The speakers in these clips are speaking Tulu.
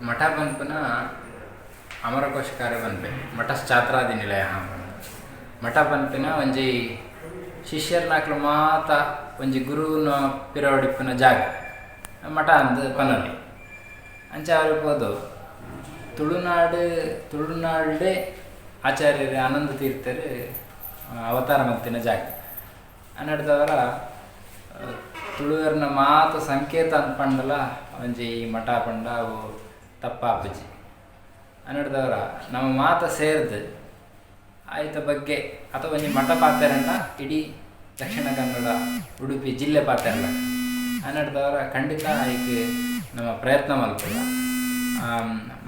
ಮಠ ಪನ್ಪುನ ಅಮರಕೋಶಕಾರ ಪನ್ಪೆ ಮಠಶ್ಚಾತ್ರಾದಿ ನಿಲಯ. ಮಠ ಪನ್ಪಿನ ಒಂಜಿ ಶಿಷ್ಯರ್ನಕ್ಲು ಮಾತ ಒಂಜಿ ಗುರುವಿನ ಪಿರವಡಿಪ್ಪುನ ಜಾಗ ಮಠ ಅಂದ್ ಪನೊಲಿ. ಅಂಚ ಪೋದು ತುಳುನಾಡು ತುಳುನಾಡ್ಡೆ ಆಚಾರ್ಯರು ಆನಂದ ತೀರ್ಥರು ಅವತಾರ ಮಲ್ತಿನ ಜಾಗ. ಅನ್ನಡ್ದವರ ತುಳುವೆರ್ನ ಮಾತ ಸಂಕೇತ ಪಂಡಲ ಒಂಜಿ ಈ ಮಠ ಪಂಡ ಅವು ತಪ್ಪಾಪುಜಿ. ಅನ್ನಡ್ದವರ ನಮ್ಮ ಮಾತ ಸೇರ್ದ್ ಆಯ್ತ ಬಗ್ಗೆ ಅಥವಾ ಒಂಜಿ ಮಠ ಪಾತೆರಂಡ ಇಡೀ ದಕ್ಷಿಣ ಕನ್ನಡ ಉಡುಪಿ ಜಿಲ್ಲೆ ಪಾತೆರ್ಲ. ಅನ್ನಡ್ದವರ ಖಂಡಿತ ಐಕ್ ನಮ್ಮ ಪ್ರಯತ್ನ ಮಲ್ಪುಗ.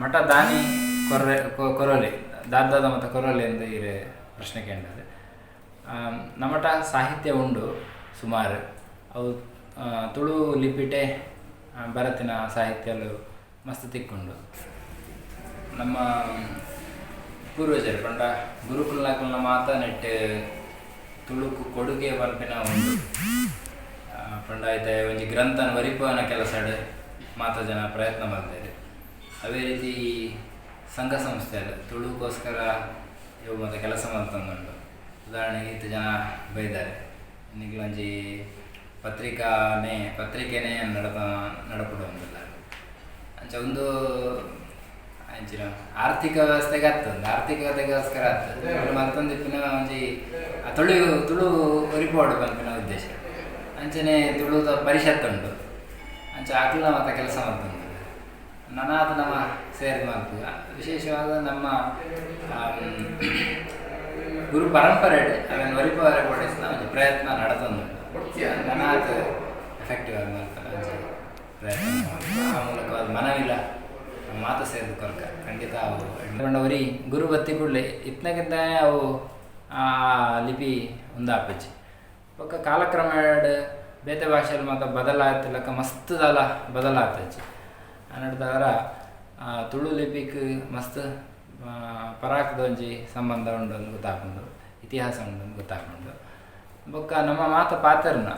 ಮಠ ದಾನಿ ಕೊರ್ರೆ ಕೊರೋಲಿ ದಾದಾದ ಮತ ಕೊರೋಲಿ ಎಂದು ಇರೆ ಪ್ರಶ್ನೆ ಕೇಂಡದೆ. ನಮ್ಮಟ ಸಾಹಿತ್ಯ ಉಂಡು ಸುಮಾರು, ಅವು ತುಳು ಲಿಪಿಟೆ ಬರತಿನ ಸಾಹಿತ್ಯಲು ಮಸ್ತ್ ತಿಕ್ಕುಂಡು. ನಮ್ಮ ಪೂರ್ವಜರು ಪಂಡ ಗುರುಕುಲ್ನಕುಲ್ನ ಮಾತ ನೆಟ್ ತುಳುಕು ಕೊಡುಗೆ ಪನ್ಪಿನ ಉಂಡು. ಪಂಡ ಐತೆ ಒಂಜಿ ಗ್ರಂಥನ ಒರಿಪುವನ ಕೆಲಸಡ್ ಮಾತ ಜನ ಪ್ರಯತ್ನ ಮಲ್ತೆರ್. ಅವೇ ರೀತಿ ಸಂಘ ಸಂಸ್ಥೆಲು ತುಳುಕೋಸ್ಕರ ಇವು ಮಾತ ಕೆಲಸ ಮಲ್ತೊಂದುಂಡು. ಉದಾಹರಣೆಗೆ ಈತ್ ಜನ ಬೈದಾರೆ ನಿಕ್ಲೊಂಜಿ ಪತ್ರಿಕಾನೇ ಪತ್ರಿಕೆನೇ ನಡತ ನಡಪುಡೊಂದುಲ್ಲ. ಅಂಚ ಉಂದು ಅಂಚಿನ ಆರ್ಥಿಕ ವ್ಯವಸ್ಥೆಗೆ ಅತ್ತ್, ಆರ್ಥಿಕತೆಗೋಸ್ಕರ ಅತ್ತ್, ಮಲ್ತೊಂದಿಪ್ಪುನ ಒಂಜಿ ತುಳು ತುಳು ಒರಿಪೋಡು ಪನ್ಪಿನ ಉದ್ದೇಶ. ಅಂಚನೆ ತುಳುದ ಪರಿಷತ್ ಉಂಡು, ಅಂಚ ಅಕ್ಲ್ನ ಮಾತ ಕೆಲಸ ಮಲ್ತೊಂದುಲ್ಲೆರ್. ನನಾತ್ ನಮ ಸೇರ್ದ್ ಮಲ್ಪುಗ. ವಿಶೇಷವಾದ ನಮ್ಮ ಗುರು ಪರಂಪರೆಡ್ ಅವೆನ್ ಒರಿಪುವರೆ ಬೋಡಿತ್ತಿನ ಒಂಜಿ ಪ್ರಯತ್ನ ನಡತೊಂದುಂಡು. ನನಾತ್ ಎಫೆಕ್ಟಿವ್ ಆದ್ ಮಲ್ಪುನ ಒಂಜಿ ಪ್ರಯತ್ನ ಆ ಮೂಲಕವಾದ್ ಮನವಿಲ ಮಾತ ಸೇರ್ದ್ ಕೊರ್ಕ ಖಂಡಿತ ಅವು. ಪಂಡ ಒರಿ ಗುರು ಬತ್ತಿ ಕೂಡ್ಲೆ ಇತ್ನಗಿಂತ ಅವು ಆ ಲಿಪಿ ಉಂದಾಪುಜಿ. ಬೊಕ್ಕ ಕಾಲಕ್ರಮೇಣ ಬೇತೆ ಭಾಷೆಲ್ ಮಾತ ಬದಲಾತಿಲಕ ಮಸ್ತ್ ದಾಲ ಬದಲಾತಜಿ. ಅನ್ನಡ್ದವರ ತುಳು ಲಿಪಿಕ್ ಮಸ್ತ್ ಪರಾಕ್ದ ಒಂಜಿ ಸಂಬಂಧ ಉಂಡು ಅಂದ್ ಗೊತ್ತಾಪುಂಡು, ಇತಿಹಾಸ ಉಂಡು ಅಂದ್ ಗೊತ್ತಾಪುಂಡು. ಬೊಕ್ಕ ನಮ್ಮ ಮಾತ ಪಾತೆರ್ನ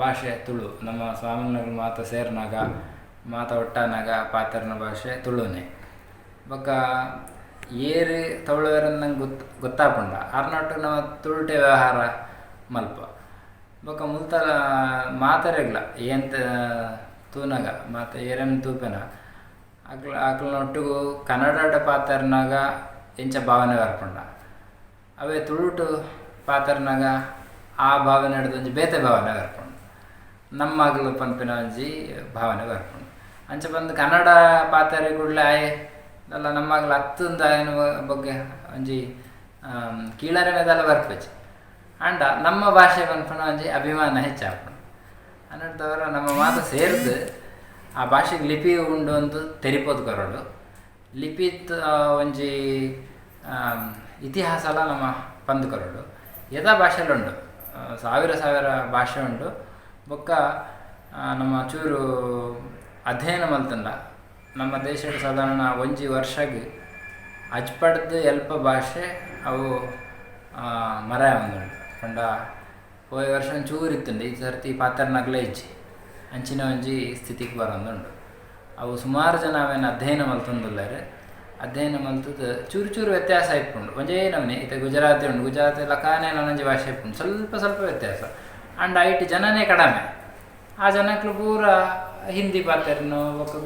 ಭಾಷೆ ತುಳು. ನಮ್ಮ ಸ್ವಾಮಿನಕುಲು ಮಾತ ಸೇರ್ನಾಗ ಮಾತ ಒಟ್ಟಾನಾಗ ಪಾತೆರ್ನ ಭಾಷೆ ತುಳುನೇ. ಬೊಕ್ಕ ಏರ್ ತುಳುವೆರ್ ನಂಗೆ ಗೊತ್ತಾಪುಂಡ ಆರ್ನೊಟ್ಟು ನಮ ತುಳುಟೆ ವ್ಯವಹಾರ ಮಲ್ಪ. ಬೊಕ್ಕ ಮುಲ್ತಲ ಮಾತೆರೆಗ್ಲ ಏಂತ ತೂನಗ ಮಾತ ಏರೆನ್ ತೂಪೆನ ಅಕ್ಲ ಅಕ್ಲ್ನೊಟ್ಟುಗು ಕನ್ನಡಡ್ ಪಾತೆರ್ನಾಗ ಎಂಚ ಭಾವನೆ ಬರ್ಪುಂಡ ಅವೇ ತುಳುಟು ಪಾತೆರ್ನಾಗ ಆ ಭಾವನೆ ಒಂಜಿ ಬೇತೆ ಭಾವನೆ ಬರ್ಪುಂಡು. ನಮ್ಮಗ್ಲು ಪನ್ಪಿನ ಒಂಜಿ ಭಾವನೆ ಬರ್ಪುಂಡು. ಅಂಚ ಪಂದ್ ಕನ್ನಡ ಪಾತೆರ ಕೂಡ್ಲೆ ಆಯೆ ದಾಲ ನಮ್ಮಗ್ಲು ಅತ್ತುಂದು ಆಯನ ಬಗ್ಗೆ ಒಂಜಿ ಕೀಳರಿಮೆ ದಾಲ ಬರ್ಪುಜಿ. ಆಂಡ ನಮ್ಮ ಭಾಷೆ ಪನ್ಪಿನ ಒಂಜಿ ಅಭಿಮಾನ ಹೆಚ್ಚಾಪುಂಡು. ಅನ್ನಡ್ದವರ ನಮ್ಮ ಮಾತ ಸೇರ್ದ್ ಆ ಭಾಷೆಗೆ ಲಿಪಿ ಉಂಡು ಅಂದ್ ತೆರಿಪೋದು ಕೊರೊಡು. ಲಿಪಿತ್ ಒಂಜಿ ಇತಿಹಾಸಲ ನಮ್ಮ ಪಂದ್ ಕೊರೊಡು. ಏತಾ ಭಾಷೆಲು ಉಂಡು, ಸಾವಿರ ಸಾವಿರ ಭಾಷೆ ಉಂಡು. ಬೊಕ್ಕ ನಮ್ಮ ಚೂರು ಅಧ್ಯಯನ ಮಲ್ತುಂಡ ನಮ್ಮ ದೇಶಡ್ ಸಾಧಾರಣ ಒಂಜಿ ವರ್ಷಗ್ ಅಜ್ಪಡ್ದ್ ಎಲ್ಪ ಭಾಷೆ ಅವು ಮರೆ ಆವೊಂದುಂಡು. ಪಂಡ ಪೋಯಿ ವರ್ಷ ಒಂಚೂರು ಇತ್ತುಂಡು, ಈ ಸರ್ತಿ ಪಾತೆರ್ನಗಲೇ ಇಜ್ಜಿ, ಅಂಚಿನ ಒಂಜಿ ಸ್ಥಿತಿಕ್ ಬರೊಂದುಂಡು. ಅವು ಸುಮಾರು ಜನ ಅವೆನ್ ಅಧ್ಯಯನ ಮಲ್ತೊಂದುಲ್ಲೆರ್. ಅಧ್ಯಯನ ಮಲ್ತುದು ಚೂರು ಚೂರು ವ್ಯತ್ಯಾಸ ಇಪ್ಪುಂಡು. ಒಂಜೇ ನಮೂನೆ ಇತ್ತೆ ಗುಜರಾತಿ ಉಂಡು, ಗುಜರಾತಿ ಲಕಾನೆ ನನೊಂಜಿ ಭಾಷೆ ಇಪ್ಪುಂಡು, ಸ್ವಲ್ಪ ಸ್ವಲ್ಪ ವ್ಯತ್ಯಾಸ. ಆಂಡ ಐಟ್ ಜನನೇ ಕಡಿಮೆ, ಆ ಜನಕ್ಲು ಪೂರ ಹಿಂದಿ ಪಾತೆರ್ನು ಬೊಕ್ಕ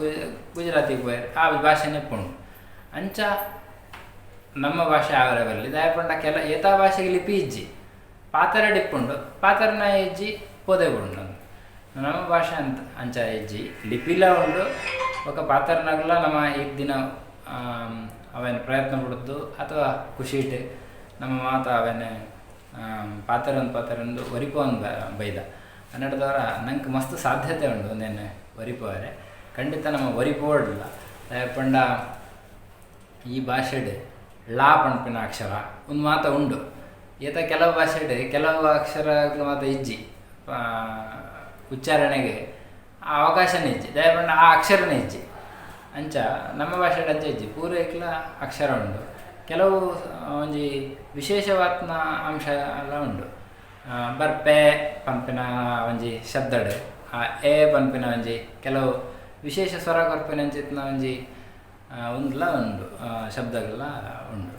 ಗುಜರಾತಿಗ್ ಪೋಯೆರ್, ಆ ಭಾಷೆನೇ ಇಪ್ಪುಂಡು. ಅಂಚ ನಮ್ಮ ಭಾಷೆ ಆವರೆ ಬಲ್ಲಿ. ದಾಯೆ ಪಂಡ ಕೆಲ ಏತಾ ಭಾಷೆಗೆ ಲಿಪಿ ಇಜ್ಜಿ, ಪಾತೆರಡ್ ಇಪ್ಪುಂಡು, ಪಾತೆರ್ನ ಇಜ್ಜಿ ಪೋದೆ ಉಂಡು. ನಮ್ಮ ಭಾಷೆ ಅಂತ ಅಂಚ ಇಜ್ಜಿ, ಲಿಪಿಲ ಉಂಡು. ಬೊಕ್ಕ ಪಾತೆರ್ನಾಗಲ ನಮ್ಮ ಈ ದಿನ ಅವೇನು ಪ್ರಯತ್ನ ಪಡುದು ಅಥವಾ ಖುಷಿಟ್ ನಮ್ಮ ಮಾತ ಅವೇನು ಪಾತೆರೊಂದು ಪಾತೆರೊಂದು ಒರಿಪೊಂದು ಬೈದ. ಅನ್ನಡ್ದವರ ನಂಗೆ ಮಸ್ತ್ ಸಾಧ್ಯತೆ ಉಂಡು ಒಂದೇನು ಒರಿಪೋರೆ. ಖಂಡಿತ ನಮ್ಮ ಒರಿಪೋಡ್ಲ. ದಾಯೆ ಪಂಡ ಈ ಭಾಷೆಡ್ ಲಾ ಪನ್ಪಿನ ಅಕ್ಷರ ಒಂದು ಮಾತ ಉಂಡು. ಏತ ಕೆಲವು ಭಾಷೆಡ್ ಕೆಲವು ಅಕ್ಷರಗಳು ಮಾತ ಇಜ್ಜಿ, ಉಚ್ಚಾರಣೆಗೆ ಆ ಅವಕಾಶನೇ ಇಜ್ಜಿ. ದಾಯೆ ಪಂಡ ಆ ಅಕ್ಷರನೇ ಇಜ್ಜಿ. ಅಂಚ ನಮ್ಮ ಭಾಷೆಡ್ ಅಂಚ ಇಜ್ಜಿ, ಪೂರ ಐಕ್ಲ ಅಕ್ಷರ ಉಂಡು. ಕೆಲವು ಒಂಜಿ ವಿಶೇಷವಾತ್ನ ಅಂಶ ಎಲ್ಲ ಉಂಡು. ಬರ್ಪೆ ಪನ್ಪಿನ ಒಂಜಿ ಶಬ್ದಡ್ ಆ ಎ ಪನ್ಪಿನ ಒಂಜಿ ಕೆಲವು ವಿಶೇಷ ಸ್ವರ ಕೊರ್ಪಿನ ಅಂಚಿತ್ತಿನ ಒಂಜಿ ಉಂದುಲ ಉಂಡು, ಶಬ್ದಗಲ್ಲ ಉಂಡು.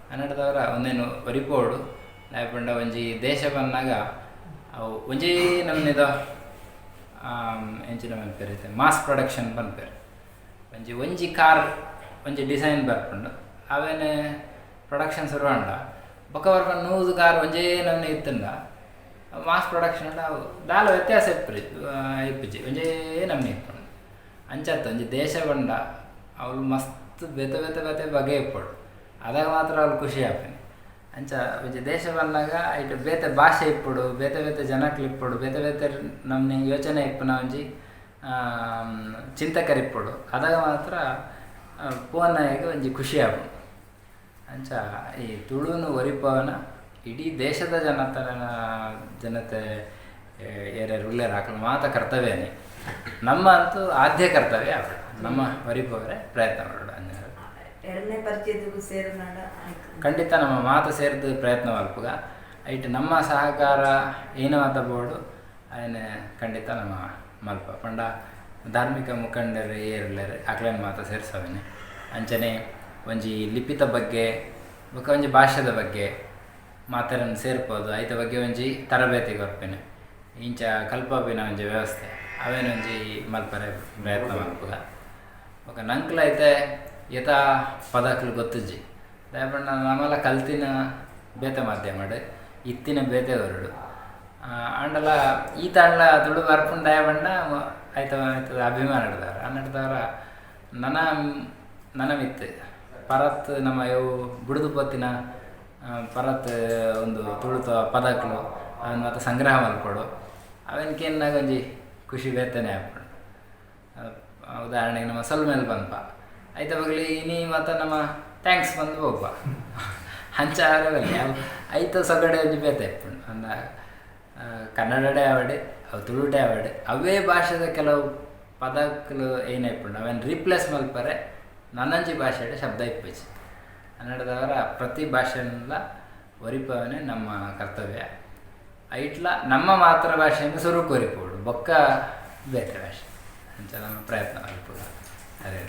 ಕನ್ನಡದವರ ಒಂದೇನು ಒರಿಪೋಡು. ದಾಯೆ ಪಂಡ ಒಂಜಿ ದೇಶ ಬನ್ನಗ ಅವು ಒಂಜಿ ನಮೂನೆದ ಎಂಚಿನ ಮನ್ಪೆರ್, ಇತ್ತೆ ಮಾಸ್ ಪ್ರೊಡಕ್ಷನ್ ಪನ್ಪೆರ್. ಒಂಜಿ ಒಂಜಿ ಕಾರ್ ಒಂಜಿ ಡಿಸೈನ್ ಬರ್ಪುಂಡು, ಅವೆನ್ ಪ್ರೊಡಕ್ಷನ್ ಶುರು ಆಂಡ ಬೊಕ್ಕ ಬರ್ಪುನ 100 ಕಾರ್ ಒಂಜೇ ನಮೂನೆ ಇತ್ತ್ಂಡ ಮಾಸ್ ಪ್ರೊಡಕ್ಷನ್ ಅವು ದಾಲ ವ್ಯತ್ಯಾಸ ಇಪ್ಪುಜಿ ಇಪ್ಪುಜಿ, ಒಂಜೇ ನಮೂನೆ ಇಪ್ಪುಂಡು. ಅಂಚತ್ತ ಒಂಜಿ ದೇಶ ಪಂಡ ಅವ್ಲು ಮಸ್ತ್ ಬೇತೆ ಬೇತೆ ಬೇತೆ ಬಗೆ ಇಪ್ಪೊಡು, ಅದಾಗ ಮಾತ್ರ ಅವ್ಲು ಖುಷಿ ಆಪಿನಿ. ಅಂಚ ಒಂಜಿ ದೇಶ ಬನ್ನಗ ಐಟ್ ಬೇತೆ ಭಾಷೆ ಇಪ್ಪೊಡು, ಬೇತೆ ಬೇತೆ ಜನಕ್ಲು ಇಪ್ಪೊಡು, ಬೇತೆ ಬೇತೆ ನಮ್ನೆ ಯೋಚನೆ ಇಪ್ಪುನ ಒಂಜಿ ಚಿಂತಕರು ಇಪ್ಪೊಡು. ಅದಾಗ ಮಾತ್ರ ಪೋನಾಯಗ್ ಒಂಜಿ ಖುಷಿ ಆಪುಂಡು. ಅಂಚ ಈ ತುಳುನು ಒರಿಪವನ ಇಡೀ ದೇಶದ ಜನತನ ಜನತೆ ಏರ್ಯಾರು ಉಲ್ಲೆರ್ ಅಕಲ್ನ ಮಾತ ಕರ್ತವ್ಯನೇ, ನಮ್ಮ ಅಂತೂ ಆದ್ಯ ಕರ್ತವ್ಯ ಆಪುಂಡು ನಮ್ಮ ಒರಿಪವರೆ ಪ್ರಯತ್ನ ಮಾಡೋಡು. ಅಂಚ ಎರಡನೇ ಪರಿಚಯದಕ್ಕೂ ಸೇರಿನಾಡ ಆಯ್ತು. ಖಂಡಿತ ನಮ್ಮ ಮಾತ ಸೇರ್ದು ಪ್ರಯತ್ನ ಮಲ್ಪುಗ. ಐಟ್ ನಮ್ಮ ಸಹಕಾರ ಏನು ಮಾತ ಬೋಡು ಅಯನೆ ಖಂಡಿತ ನಮ್ಮ ಮಲ್ಪ. ಪಂಡ ಧಾರ್ಮಿಕ ಮುಖಂಡರು ಏರುಲ್ಲೆರ್ ಅಕ್ಲೆನ್ ಮಾತ ಸೇರ್ಸವೇನೆ. ಅಂಚನೆ ಒಂಜಿ ಲಿಪಿತ ಬಗ್ಗೆ ಬೊಕ್ಕ ಒಂಜಿ ಭಾಷೆದ ಬಗ್ಗೆ ಮಾತೆರೆನ್ ಸೇರ್ಪೋದು ಐತ ಬಗ್ಗೆ ಒಂಜಿ ತರಬೇತಿ ಕೊರ್ಪೇನೆ, ಇಂಚ ಕಲ್ಪಪಿನ ಒಂಜಿ ವ್ಯವಸ್ಥೆ ಅವೇನೊಂಜಿ ಮಲ್ಪರೆ ಪ್ರಯತ್ನ ಮಲ್ಪುಗ. ಬೊಕ್ಕ ನಂಕ್ಲ ಐತೆ ಏತ ಪದಕ್ಲು ಗೊತ್ತುಜ್ಜಿ. ದಾಯೆ ಪಂಡ ನಮಲ ಕಲ್ತಿನ ಬೇತೆ ಮಾಧ್ಯಮಡ್ ಇತ್ತಿನ ಬೇತೆ ಹೊರಡು ಆಂಡಲ ಈತಾಂಡ್ಲ ತುಳು ಬರ್ಪುಂಡು. ದಾಯೆ ಪಂಡ ಐತ ಐತದ ಅಭಿಮಾನ ಹಿಡ್ದವ್ರ ಅನ್ನಡ್ದವರ ನನ ನನ ಮಿತ್ತು ಪರತ್ ನಮ್ಮ ಇವು ಬುಡುದು ಪೋತಿನ ಪರತ್ ಒಂದು ತುಳುತ ಪದಕ್ಲು ಅವನ್ ಮಾತ ಸಂಗ್ರಹ ಮಲ್ಪೊಡು. ಅವೆನ್ ಕೇನ್ನಾಗ ಒಂಜಿ ಖುಷಿ ಬೇತೆನೆ ಆಪುಂಡು. ಉದಾಹರಣೆಗೆ ನಮ್ಮ ಸೊಲ್ಮೆಲ್ ಪನ್ಪ ಐತ ಬಗ್ಲಿ ಇನಿ ಮಾತ ನಮ್ಮ thanks ಬಂದು ಹೋಗ್ಪ ಅಂಚ ಆರೆ ಅವು ಐತ ಸೊಗಡೆ ಒಂಜಿ ಬೇತೆ ಇಪ್ಪುಂಡು. ಅಂದ ಕನ್ನಡಡೇ ಆವಡ್ ಅವು ತುಳುಟೇ ಆವಡ್ ಅವೇ ಭಾಷೆದ ಕೆಲವು ಪದಕ್ಲು ಏನ ಇಪ್ಪುಂಡು ಅವೆನ್ ರೀಪ್ಲೇಸ್ ಮಲ್ಪರೆ ನನಂಜಿ ಭಾಷೆಡ್ ಶಬ್ದ ಇಪ್ಪುಜಿ. ಕನ್ನಡದವರ ಪ್ರತಿ ಭಾಷೆನ್ಲ ಒರಿಪವನೆ ನಮ್ಮ ಕರ್ತವ್ಯ. ಐಟ್ಲ ನಮ್ಮ ಮಾತೃಭಾಷೆಯನ್ನು ಸುರುಕು ಒರಿಪೋಡು, ಬೊಕ್ಕ ಬೇತೆ ಭಾಷೆ. ಅಂಚ ನಮ್ಮ ಪ್ರಯತ್ನ ಮಲ್ಪುಗ. ಅರೆ.